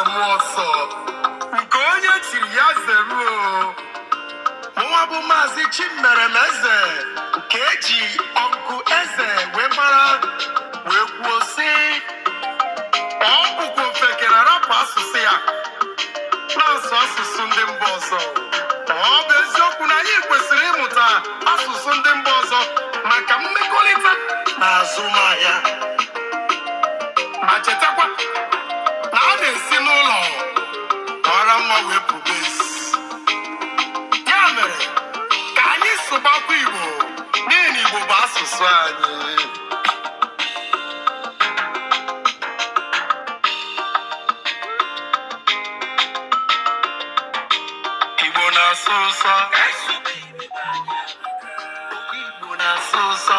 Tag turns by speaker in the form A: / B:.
A: Nze mụọ ọsọ nke onye chiri ya zeruo. Mụnwa bụ Maazị Chimeremeze nke eji ọnkụ eze wee mara wee kwuo sị, ọ bụkwa ofeke na-arapụ asụsụ ya na-asụ asụsụ ndị mba ọzọ. Ọ bụ eziokwu na anyị kwesịrị ịmụta asụsụ ndị mba ọzọ maka mmekọrịta na azụmahịa, ma chetakwa na a na-esi n'ụlọ mara mma wee pụba ezi. Ya mere ka anyị sụbakwa Igbo, n'ihi na Igbo bụ asụsụ anyị. Igbo na-asọ ụsọ, Igbo na-asọ ụsọ.